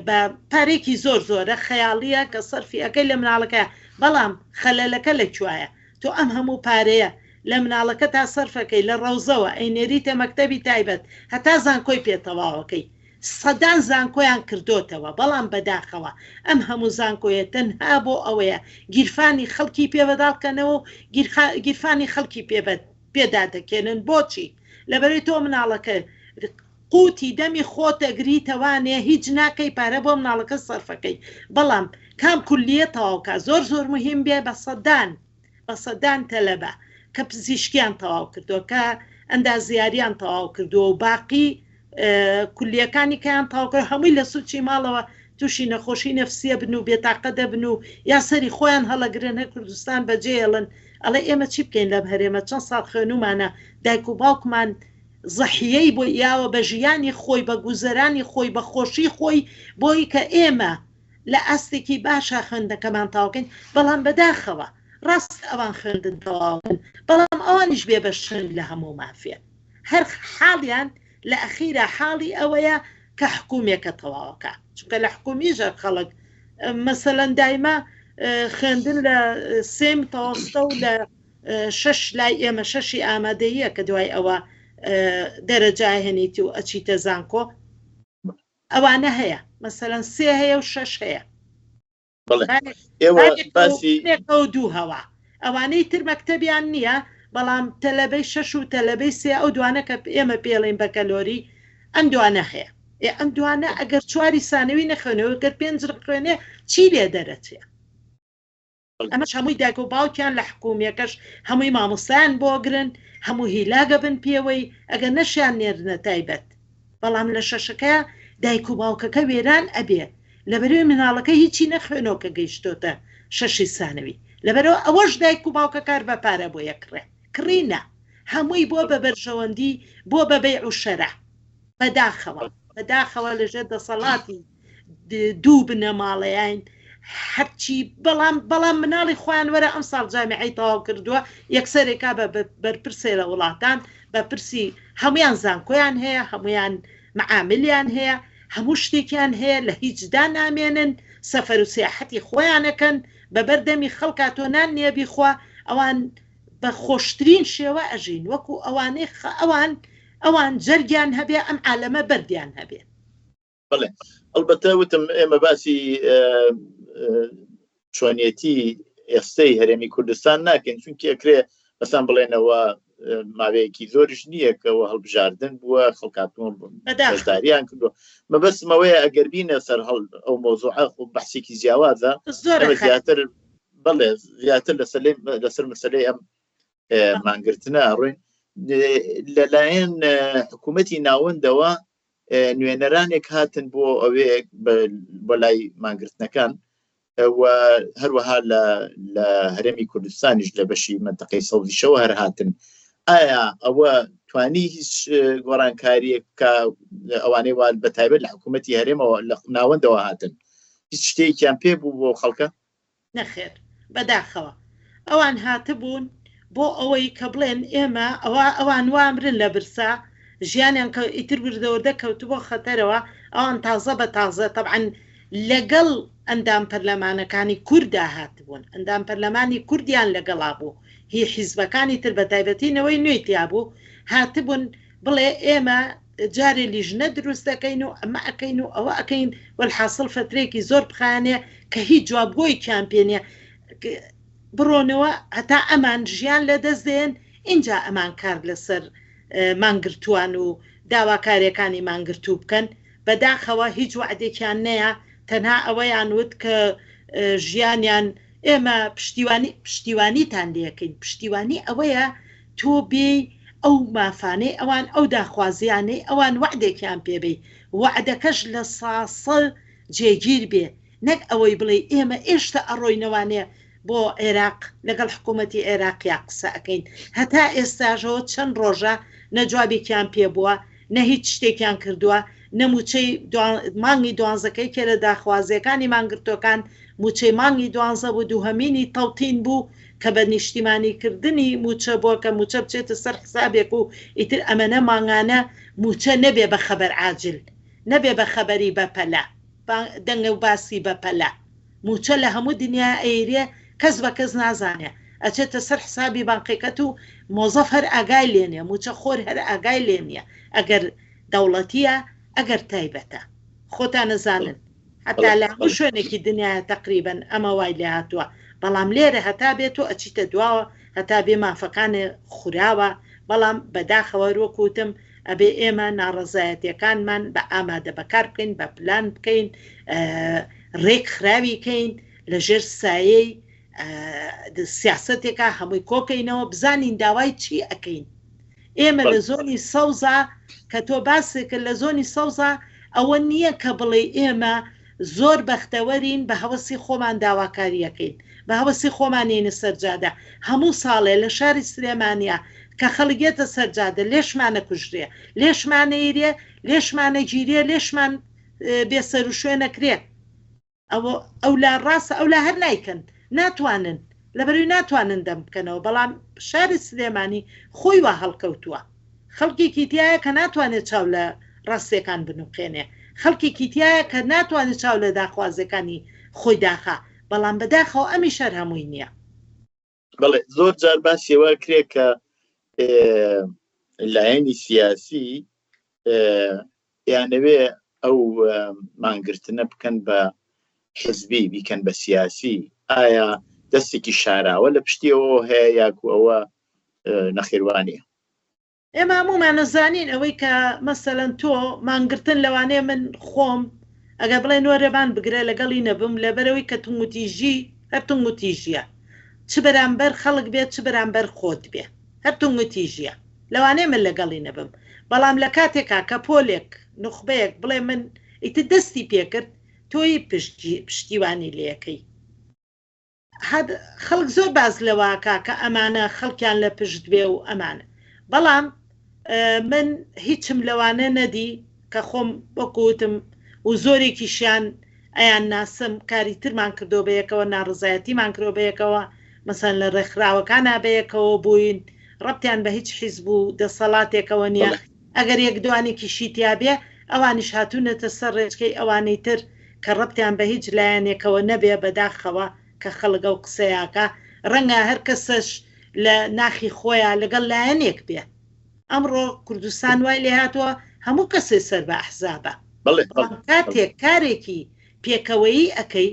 بە پارەیەکی زۆر زۆرە خەیاڵیە کە سەرفی ئەکەی لە مناڵەکە بەڵام خەلەلەکە لە کوایە تۆ ئەم هەموو پارەیە لە مناڵەکەتا سەرفەکەی لە ڕەوزەوە ئەینێریتە مەکتەبی تایبەت هەتا زانکۆی پێ تەواوەکەی سەدان زانکۆیان کردۆتەوە بەڵام بەداخەوە ئەم هەموو زانکۆیە تەنها بۆ ئەوەیە گیرفانی خەڵکی پێ بەداڵ کەنەوە و گیرفانی خەڵکی پێ پێ دادەکێنن بۆچی لەبەرەی تۆ مناڵەکە قوتی دەمی خۆت ئەگریتەوانێ هیچ ناکەی پارە بۆ مناڵەکە سەرفەکەی بەڵام کام کولیە تەواوکا زۆر زۆر مهم بێ بە سەدان بە سەدان تەلەبە کە پزیشکیان تەواو کردووە کە ئەندازیاریان تەواو کردووە و باقی کولیەکانی کەیان تەواو کرد هەمووی لە سوچی ماڵەوە تووشی نەخۆشی نەفسیە بن و بێتاقە دەبن و یا سەری خۆیان هەڵەگرن هەر کوردستان بەجێیەڵن ئەڵێ ئێمە چی بکەین لەم هەرێمە چەند ساڵ خوێنومانە دایک و باوکمان زەحیەی بۆ یاوە بە ژیانی خۆی بە گوزەرانی خۆی بە خۆشی خۆی بۆی کە ئێمە لە ئاستێکی باشا خوێندنەکەمان تەواوکەین بەڵام بەداخەوە ڕاستە ئەوان خوێندن تەواوکەن بەڵام ئەوانیش بێبەشن لە هەموو مافێ هەر حاڵیان لە ئەخیرا حاڵی ئەوەیە کە حکومێکە تەواوەکە چونکە لە حکومیش هەر خەڵک مەسەلەن دایمە خوێندن لە سێ متەوەستە و لە شەش لای ئێمە شەشی ئامادەییە کە دوای ئەوە دەرەجە هێنیت و ئەچیتە زانکۆ ئەوانە هەیە مەسەلەن سێ هەیە و شەش هەیە ئێوە دوو هەوا ئەوانەی تر مەکتەبیان نییە بەڵام تەلەبەی شەش و تەلەبەی سێ ئەو دوانە کە ئێمە پێڵین بەکەلۆری ئەم دوانە هەیە ئێ ئەم دوانە ئەگەر چواری سانەوی نەخوێنەوە گەر پێنج خوێنێ چی لێ دەرەچێ ئەمەش هەمووی دایک و باوکیان لە حکومیەکەش هەمووی مامۆستایان بۆ گرن هەموو هیلاگە بن پێوەی ئەگەر نەشیان نێرنە تایبەت بەڵام لە شەشەکە دایک و باوکەکە وێران ئەبێ لەبەرەوەی مناڵەکە هیچی نەخوێنەوە کە گەیشتۆتە شەشی سانەوی لەبەرەوە ئەوەش دایک و باوکە کار بە پارە بۆ یەکڕێ کڕینە هەمووی بۆ بە بەرژەوەندی بۆ بە بەیع و شەرا بەداخەوە بەداخەوە لەژێر دەسەڵاتی دوو بنەماڵەیان هەرچی بەڵام بەڵام مناڵی خۆیان وەرە ئەم ساڵ جامیعەی تەواو کردووە یەکسەرێکا بە بەرپرسێ لە وڵاتان بە پرسی هەمویان زانکۆیان هەیە هەمویان معاملیان هەیە هەموو شتێکیان هەیە لە هیچ دا نامێنن سەفەر و سیاحەتی خۆیانەکەن بە بەردەمی خەڵکا تۆ نان نییە بیخوا ئەوان. بە خۆشترین شێوە ئەژین وەکو ئەوانەی خە ئەوان ئەوان جەرگیان هەبێ ئەم عالەمە بەردیان هەبێ. بەڵێ ئەڵبەتە وتم ئێمە باسی چۆنیەتی ئێستەی هەرێمی کوردستان ناکەین چونکی ئەکرێ بەسان بڵێنەوە ماوەیەکی زۆریش نییە کەەوە هەڵبژاردن بووە خەڵکاتون بەشداریان کردووە مەبەستمەوەیە ئەگەر بینە سەر هەڵ ئەو مۆزوعە خۆ بەحسێکی جیاوازە زۆر زیاتر بەڵێ زیاتر لەسەر لەسەر مەسلەی ئەم مانگرتنە ڕوین لەلایەن حکوومەتی ناوەندەوە نوێنەرانێک هاتن بۆ ئەوێ بۆ لای مانگرتنەکان و هەروەها لە هەرێمی کوردستانیش لە بەشی منتەقەی سەوزیشەوە هەر هاتن ئایا ئەوە توانی هیچ گۆڕانکاریەک کە ئەوانەی وال بە تایبەت لە حکوومەتی هەرێمەوە لە ناوەندەوە هاتن هیچ شتێکیان پێ بوو بۆ خەڵکە؟ نەخێر بەداخەوە ئەوان هاتبوون بۆ ئەوەی کە بڵێن ئێمە ئەوە ئەوان وامرن لە برسا ژیانیان کە ئیتر وردەوردە کەوتبۆ خەتەرەوە ئەوان تازە بە تازە تەبعەن لەگەڵ ئەندام پەرلەمانەکانی کوردا هاتبوون ئەندام پەرلەمانی کوردیان لەگەڵا بوو هی حیزبەکانی تر بەتایبەتی نەوەی نوێی تیابوو هاتبوون بڵێ ئێمە جارێ لیژنە دروست دەکەین و ئەمە ئەکەین و ئەوە ئەکەین وەلحاسڵ فەترەیەکی زۆر بخایەنێ کە هیچ جوابگۆیەکیان پێ نیە بڕۆنەوە هەتا ئەمان ژیان لە دەست دێن ئینجا ئەمان کار لەسەر مانگرتووان و داواکاریەکانی مانگرتوو بکەن بەداخەوە هیچ وەعدێکیان نەیە تەنها ئەوەیان وت کە ژیانیان ئێمە پشتیوانی پشتیوانیتان لێکەین پشتیوانی ئەوەیە تۆ بێی ئەو مافانەی ئەوان ئەو داخوازیانەی ئەوان وەعدێکیان پێ بەی وەعدەکەش لە ساسە جێگیر بێ نەک ئەوەی بڵێی ئێمە ئێشتە ئەڕۆینەوانێ بۆ عێراق لەگەڵ حکوومەتی عێراقیا قسە ئەکەین هەتا ئێستاشەوە چەند ڕۆژە نە جوابێکیان پێ بووە نە هیچ شتێکیان کردووە نە مووچەی مانگی دوانزەکەی کێ لە داخوازیەکانی مانگرتوەکان مووچەی مانگی دوانزە بوو دووهەمینی تەوتین بوو کە بە نیشتیمانی کردنی مووچە بووە کە مووچە بچێتە سەر حسابێک و ئیتر ئەمەنە مانگانە مووچە نەبێ بە خەبەر عاجل نەبێ بە خەبەری بەپەلە دەنگە و باسی بەپەلە مووچە لە هەموو دنیا ئەیرێ کەس بە کەس نازانێ ئەچێتە سەر حسابی بانقێکەت و مۆزەف هەر ئاگای لێ نیە مووچە خۆر هەر ئاگای لێ نیە ئەگەر دەوڵەتیە ئەگەر تایبەتە خۆتان ئەزانن هەتا لە هەموو شوێنێکی دنیایە تەقریبەن ئەمە وای لێ هاتووە بەڵام لێرە هەتا بێ تۆ ئەچیتە دواوە هەتا بێ مافەکانێ خوراوە بەڵام بەداخەوە هەر وەکو وتم ئەبێ ئێمە ناڕەزایەتیەکانمان بە ئامادە بەکار بکەین بە پلان بکەین ڕێک خراوی کەین لە ژێر سایەی سیاسەتێکا هەمووی کۆکەینەوە بزانین داوای چی ئەکەین ئێمە لە زۆنی سەوزا کە تۆ باست کرد لە زۆنی سەوزا ئەوە نییە کە بڵێی ئێمە زۆر بەختەوەرین بە هەوەسی خۆمان داواکارییەکەین بە هەوەسی خۆمان یەینە سەر جادە هەموو ساڵێ لە شاری سلێمانیا کە خەڵک یەتە سەر جادە لێشمانە کوژرێ لێشمانەیرێ لێشمانە گیرێ لێشمان بێ سەروشوێنەکرێ. ئەوە ئەولا ڕاستە ئەولا هەر نایکەن ناتوانن لەبەرئەوەی ناتوانن دەم بکەنەوە بەڵام شاری سلێمانی خۆی وا هەڵکەوتووە خەڵکێکی تیایە کە ناتوانێت چاو لە ڕاستیەکان بنوقێنێ خەڵکێکی تیایە کە ناتوانێت چاو لە داخوازیەکانی خۆی داخا بەڵام بەداخەوە ئەمیش هەر هەمووی نییە. بەڵێ زۆر جار باسی ئەوە کرێ کە لایەنی سیاسی یانەوێ ئەو مانگرتنە بکەن بە حزبی بیکەن بە سیاسی ئایا دەستێکی شاراوە لە پشتیەوە هەیە یاکو ئەوە نەخێروانە ئێمە هەموومان ئەزانین ئەوەی کە مەسەلەن تۆ مانگرتن لەوانەیە من خۆم ئەگەر بڵێن وەرە بان بگرە لەگەڵی نەبم لەبەرئەوەی کە توندوتیژی هەر توندوتیژیە چ بەرامبەر خەڵک بێت چ بەرامبەر خۆت بێ هەر توندوتیژیە لەوانەیە من لەگەڵی نەبم بەڵام لە کاتێکا کە پۆلێک نوخبەیەک بڵێ من ئیتر دەستی پێکرد تۆی پشتیوانی لێکەی. هەد خەڵک زۆر باس لەوە ئەکا کە ئەمانە خەڵکیان لە پشت بێ و ئەمانە بەڵام من هیچم لەوانە نەدی کە خۆم وەکو وتم و زۆرێکیشیان ئەیان ناسم کاری ترمان کردوە بەیەکەوە ناڕەزایەتیمان کردوە بەیەکەوە مەسەلەن لە ڕێکخراوەکانا بەیەکەوە بووین ڕەبتیان بە هیچ حیزب و دەسەڵاتێکەوە نیە ئەگەر یەک دوانێکیشی تیابێ ئەوانیش هاتوونەتە سەر ڕێچکەی ئەوانەی تر کە ڕەبتیان بە هیچ لایەنێکەوە نەبێ بەداخەوە کە خەڵک ئەو قسەیاکا ڕەنگە هەر کەسەش لە ناخی خۆیا لەگەڵ لایەنێک بێ. ئەمڕۆ کوردستان وای لێهاتووە هەموو کەسێ سەر بە ئەحزابە. بەڵام کاتێک کارێکی پێکەوەیی ئەکەی،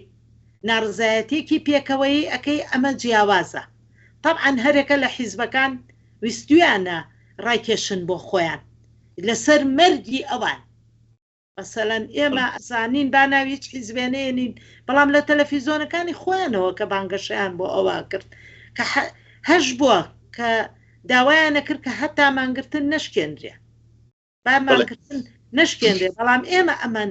ناڕزایەتیەکی پێکەوەیی ئەکەی ئەمە جیاوازە. تەبعەن هەرێکە لە حیزبەکان ویستویانە ڕایکێشن بۆ خۆیان لەسەر مەرگی ئەوان. مەسەلەن ئێمە ئەزانین با ناوی هیچ حیزبێ نەیەنین بەڵام لە تەلەفیزۆنەکانی خۆیانەوە کە بانگەشەیان بۆ ئەوە کرد کە هەش بووە کە داوایانە کرد کە هەتا مانگرتن نەشکێنرێ با مانگرتن نەشکێنرێ بەڵام ئێمە ئەمەن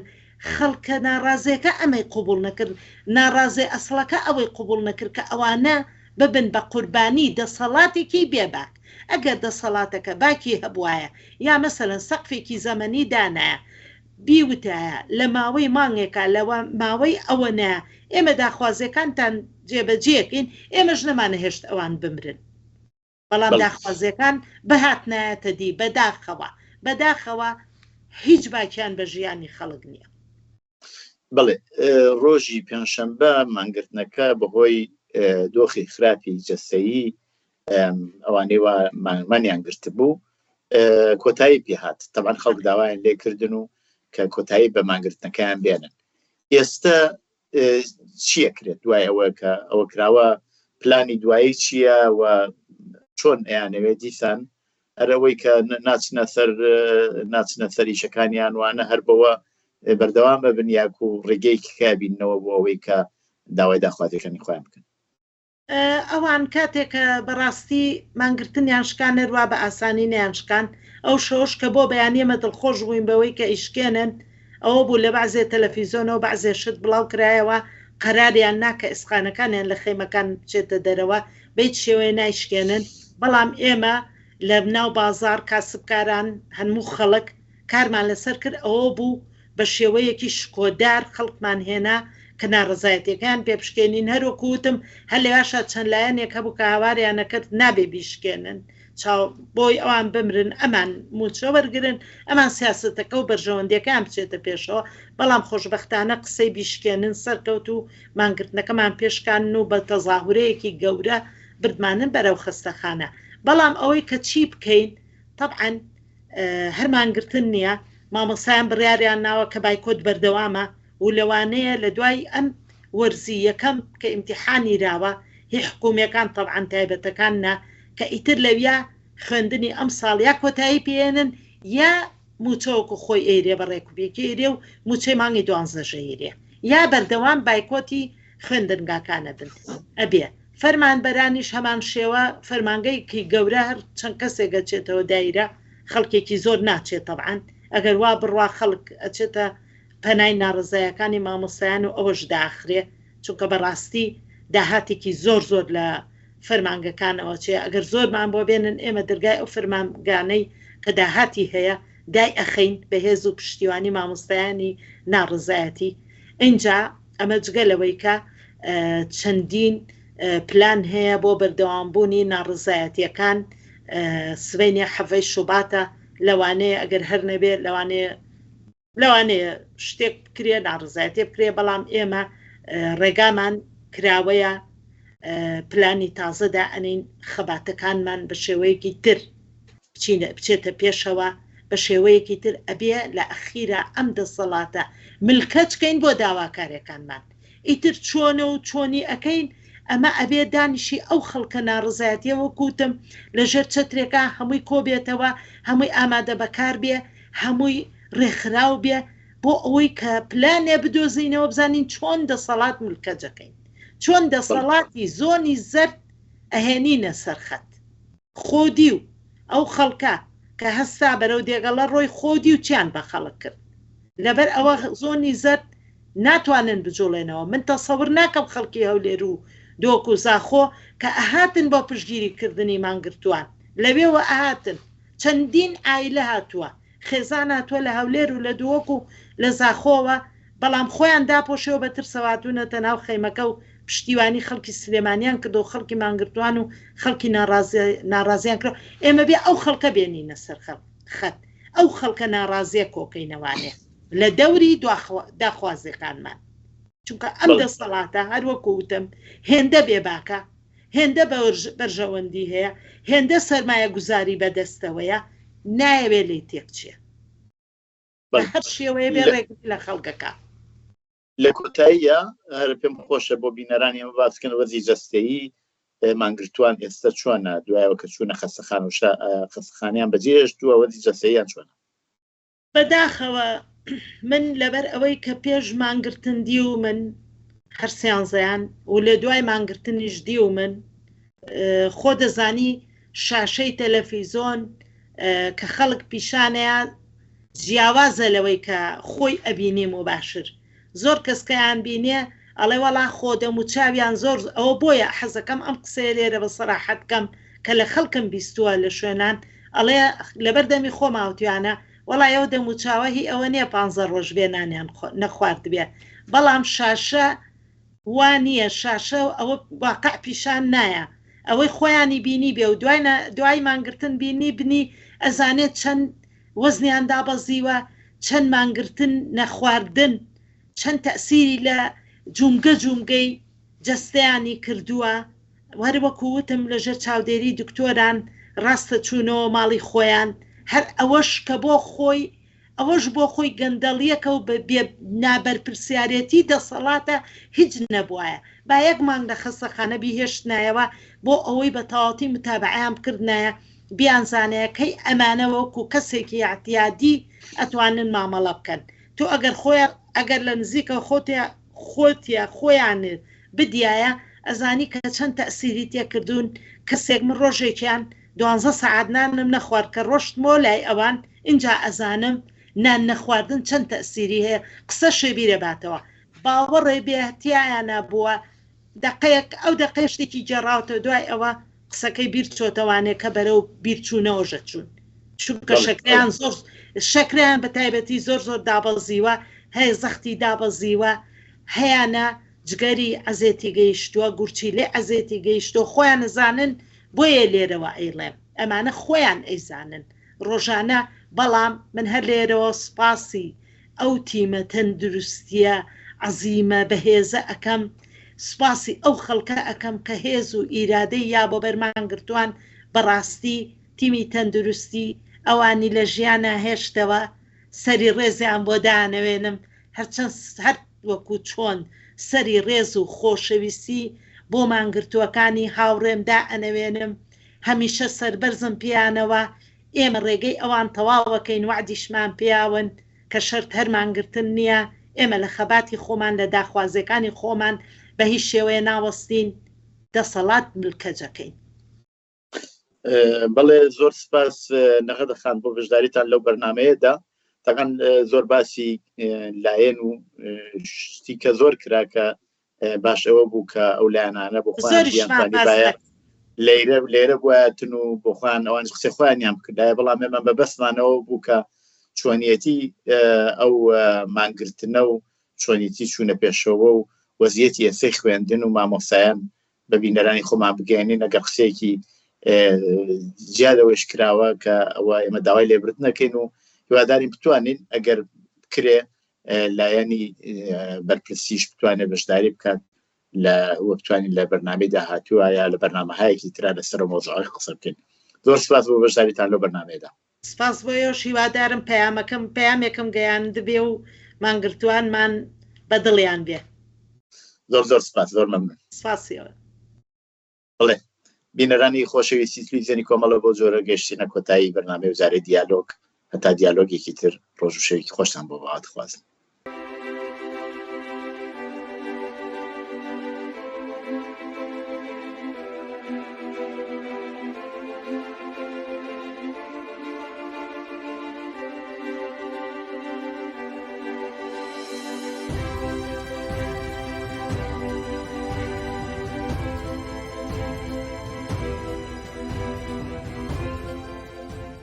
خەڵکە ناڕازێکە ئەمەی قوبول نەکرد ناڕازێ ئەسڵەکە ئەوەی قوبول نەکرد کە ئەوانە ببن بە قوربانی دەسەڵاتێکی بێباک ئەگەر دەسەڵاتەکە باکی هەبوایە یا مەسەلەن سەقفێکی زەمەنی دانایە بیوتایە لە ماوەی مانگێکا لە ماوەی ئەوەنە ئێمە داخوازیەکانتان جێبەجێکەین ئێمەش نەمانەهێشت ئەوان بمرن بەڵام داخوازیەکان بهاتنایەتە دی بەداخەوە بەداخەوە هیچ باکیان بە ژیانی خەڵک نییە. بەڵێ ڕۆژی پێنجشەمبە مانگرتنەکە بەهۆی دۆخی خراپی جەستەیی ئەوانەی وا مانیان گرتبوو کۆتایی پێهات تەبعەن خەڵک داوایان لێکردن و کە کۆتایی بە مانگرتنەکەیان بێنن ئێستا چییە کرێت دوای ئەوە کە ئەوە کراوە پلانی دوایی چییە و چۆن ئەیانەوێت دیسان هەر ئەوەی کە ناچنە سەر ناچنە سەر ئیشەکانیان وانە هەر بەوە بەردەوام ببن یاکو ڕێگەیەکی کە بیننەوە بۆ ئەوەی کە داوای داخوازیەکانی خۆیان بکەن. ئەوان کاتێک کە بەڕاستی مانگرتنیان شکان هەروا بە ئاسانی نەیان شکان، ئەو شەوەش کە بۆ بەیانی ئێمە دڵخۆش بووین بەوەی کە ئەیشکێنن ئەوە بوو لە بەعزێ تەلەفیزۆنەوە بەعزێ شت بڵاو کرایەوە قەراریان نا کە ئیسقانەکانیان لە خەیمەکان بچێتە دەرەوە بە هیچ شێوەیە نایشکێنن بەڵام ئێمە لە ناو بازاڕ کاسبکاران هەنموو خەڵک کارمان لەسەر کرد ئەوە بوو بە شێوەیەکی شکۆدار خەڵکمان هێنا کە ناڕەزایەتیەکەیان پێ بشکێنین هەر وەکو وتم هەر لەویاشا چەند لایەنێک هەبوو کە هاواریان ئەکرد نابێ بیشکێنن چاو بۆی ئەوان بمرن ئەمان موچە وەرگرن ئەمان سیاسەتەکە و بەرژەوەندیەکەیان بچێتە پێشەوە بەڵام خۆشبەختانە قسەی بیشکێنن سەرکەوت و مانگرتنەکەمان پێشکانن و بە تەزاهورەیەکی گەورە بردمانن بەرەو خەستەخانە بەڵام ئەوەی کە چی بکەین تەبعەن هەر مانگرتن نییە مامۆستایان بڕیاریان ناوە کە بایکۆت بەردەوامە و لەوانەیە لە دوای ئەم وەرزی یەکەم کە ئیمتیحانی راوە هی حکومیەکان تەبعەن تایبەتەکان نا کە ئیتر لەویا خوێندنی ئەمساڵ یا کۆتایی پێێنن یا موچە وەکو خۆی ئەیرێ بە ڕێکوپێکی ئەیرێ و موچەی مانگی دوانزەش ئەیرێ یا بەردەوام بایکۆتی خوێندنگاکان ئەبن ئەبێ فەرمانبەرانیش هەمان شێوە فەرمانگەیەکی گەورە هەر چەند کەسێک ئەچێتەوە دایرە خەڵکێکی زۆر ناچێت تەبعەن ئەگەر وا بڕوا خەڵک ئەچێتە پەنای ناڕەزایەکانی مامۆستایان و ئەوەش داخرێ چونکە بەڕاستی داهاتێکی زۆر زۆر لە فەرمانگەکانەوە چێ ئەگەر زۆرمان بۆ بێنن ئێمە دەرگای ئەو فەرمانگانەی کە داهاتی هەیە دای ئەخەین بە هێز و پشتیوانی مامۆستایانی ناڕەزایەتی ئینجا ئەمە جگە لەوەی کە چەندین پلان هەیە بۆ بەردەوامبوونی ناڕەزایەتیەکان سبەینێ حەڤەی شوباتە لەوانەیە ئەگەر هەر نەبێ لەوانەیە لەوانەیە شتێک بکرێ ناڕزایەتێ بکرێ بەڵام ئێمە ڕێگامان کراوەیە پلانی تازەدا ئەنین خەباتەکانمان بە شێوەیەکی تر بچینە بچێتە پێشەوە بە شێوەیەکی تر ئەبێ لە ئەخیرا ئەم دەسەڵاتە ملکەچ کەین بۆ داواکارەکانمان ئیتر چۆنە و چۆنی ئەکەین ئەمە ئەبێ دانیشی ئەو خەڵکە ناڕزایەتیە وەکوتم لە ژێر چەترێکا هەمووی کۆبێتەوە هەمووی ئامادە بەکار بێ هەمووی ڕێکخراو بێ بۆ ئەوەی کە پلانێ بدۆزینەوە بزانین چۆن دەسەڵات ملکەجەکەین چۆن دەسەڵاتی زۆنی زەرد ئەهێنینە سەرخەت خۆدی و ئەو خەڵکە کە هەستا بەرەو دێگەڵە ڕۆی خۆدی و چیان بە خەڵک کرد لەبەر ئەوە زۆنی زەرد ناتوانن بجوڵێنەوە من تەسەور ناکەم خەڵکی هەولێر و دۆک و زاخۆ کە ئەهاتن بۆ پشتگیری کردنی مانگرتووان لەوێوە ئەهاتن چەندین عایلە هاتووە خێزان هاتووە لە هەولێر و لە دهۆک و لە زاخۆوە، بەڵام خۆیان داپۆشیوە بە ترسەوە هاتوونەتە ناو خەیمەکە و پشتیوانی خەڵکی سلێمانیان کردووە و خەڵکی مانگرتووان و خەڵکی ناڕازیان کردووە، ئێمە بێ ئەو خەڵکە بێنینە سەر خەت، ئەو خەڵکە ناڕازیە کۆکەینەوانێ لە دەوری داخوازیەکانمان، چونکە ئەم دەسەڵاتە هەر وەکو وتم هێندە بێباکە. هێندە بەرژەوەندی هەیە، هێندە سەرمایەگوزاری بەدەستەوەیە، نایەوێ لێی تێکچێ. بە هەر شێوەیە بێ ڕێگری لە خەڵکەکە. لە کۆتاییە هەر پێم خۆشە بۆ بینەرانی ئەمە باس بکەن وەزی جەستەیی مانگرتووان ئێستا چۆنە دوایەوە کە چوونە خەستەخانە و خەستەخانەیان بەجێهێشتووە وەزی جەستەییان چۆنە؟ بەداخەوە من لەبەر ئەوەی کە پێش مانگرتن دیومن هەر سیانزەیان و لە دوای مانگرتنیش دیومن خۆ دەزانی شاشەی تەلەفیزۆن کە خەڵک پیشانەیە جیاوازە لەوەی کە خۆی ئەبینی موباشر زۆر کەس کەیان بینێ ئەڵێ وەڵا خۆ دەم و چاویان زۆر ئەوە بۆیە حەزەکەم ئەم قسەیە لێرە بە سەراحەت بکەم کە لە خەڵکم بیستووە لە شوێنان ئەڵێ لەبەر دەمی خۆما وتویانە وەڵا ئەو دەم و چاوە هی ئەوە نییە پانزە ڕۆژ بێ نانیان نەخواردبێ بەڵام شاشە وا نییە شاشە ئەوە واقع پیشان نایە ئەوەی خۆیانی بینی بێ و دوای دوای مانگرتن بینی بنی ئەزانێت چەند وەزنیان دابەزیوە چەند مانگرتن نەخواردن چەند تەئسیری لە جومگە جومگەی جەستەیانی کردووە هەر وەکو وتم لەژێر چاودێری دکتۆران ڕاستە چوونەوە ماڵی خۆیان هەر ئەوەش کە بۆ خۆی ئەوەش بۆ خۆی گەندەڵیەکە و بە بێ نابەرپرسیارێتی دەسەڵاتە هیچ نەبوایە با یەک مانگ لە خەستەخانە بیهێشتنایەوە بۆ ئەوەی بە تەواوەتی متابەعەیان بکردنایە بیانزانایە کەی ئەمانە وەکو کەسێکی ئیعتیادی ئەتوانن مامەڵە بکەن تۆ ئەگەر خۆیان ئەگەر لە نزیکەوە خۆتیا خۆتیا خۆیان بدیایە ئەزانی کە چەند تەئسیری تێکردوون کەسێک من ڕۆژێکیان دوانزە سەعات نانم نەخوارد کە ڕۆشتمەوە لای ئەوان ئینجا ئەزانم نان نەخواردن چەند تەئسیری هەیە قسەشێ بیرە باتەوە باوەڕێ بێ تیایانا بووە دەقەیەک ئەو دەقەیە شتێکی گێڕاوتەوە دوای ئەوە قسەکەی بیر چۆتەوانێ کە بەرەو بیرچوونەوە ژەچوون چونکە شەکریان زۆر شەکریان بە تایبەتی زۆر زۆر دابەزیوە هەیە زەختی دابەزیوە هەیانە جگەری عەزێتی گەیشتووە گورچیلەی عەزێتی گەیشتووە خۆیان ئەزانن بۆیە لێرەوە ئەیڵێم ئەمانە خۆیان ئەیزانن ڕۆژانە بەڵام من هەر لێرەوە سوپاسی ئەو تیمە تەندروستیە عەزیمە بەهێزە ئەکەم سوپاسی ئەو خەڵکە ئەکەم کە هێز و ئیرادەی یا بۆ بەرمان گرتوان بەڕاستی تیمی تەندروستی ئەوانی لە ژیانا هێشتەوە سەری ڕێزیان بۆ دانەوێنم هەرچەند هەر وەکو چۆن سەری ڕێز و خۆشەویستی بۆ مانگرتووەکانی هاوڕێم دائەنەوێنم هەمیشە سەربەرزم پێیانەوە ئێمە ڕێگەی ئەوان تەواوەکەین وەعدیشمان پێیاون کە شەرت هەر مانگرتن نییە ئێمە لە خەباتی خۆمان لە داخوازیەکانی خۆمان بە هیچ شێوەیە ناوەستین دەسەڵات ملکەجەکەین. بەڵێ زۆر سپاس نەغەدە خان بۆ بەشداریتان لەو بەرنمەیەدا تاکان زۆر باسی لایەن و شتی کە زۆر کرا کە باش ئەوە بوو کە ئەو لایەنانە بۆ خۆیان لێرە لێرە بواەتن و بۆ خۆیان ئەوان قسە خۆیانیان بکردایە بەڵام ئێمە بەبەستمانەوە بوو کە چۆنیەتی ئەو مانگرتنە و چۆنیەتی چوونە پێشەوە و وەزیەتی ئێستەی خوێندن و مامۆستایان بە بینەرانی خۆمان بگەێنین ئەگەر قسەیەکی جیا لەوەش کراوە کە ئەوە ئێمە داوای لێبرد نەکەین و هیوادارین بتوانین ئەگەر کرێ لایەنی بەرپرسیش بتوانێت بەشداری بکات لە وەبتوانین لە بەرنامەی داهاتووە یا لە بەرنامەهایەکی ترا لەسەر مۆزعی قسە بکەین زۆر سپاس بۆ بەشداریتان لەو بەرنمەیەدا. سپاس بۆ ئێوەش هیوادارم پەیامەکەم پەیامێکم گەیاندبێ و مانگرتووانمان بە دڵیان بێ. زۆر زۆر سپاس زۆر مەمنون. سپاسی ئێوە. بڵێ بینەرانی خۆشەویستی تلویزیۆنی کۆمەڵە بۆ جۆرە گەشتینە کۆتایی بەرنامەی وزارەی دیالۆگ هەتا دیالۆگێکی تر ڕۆژ و شەوێکی خۆشتان بۆ باوە دەخوازم.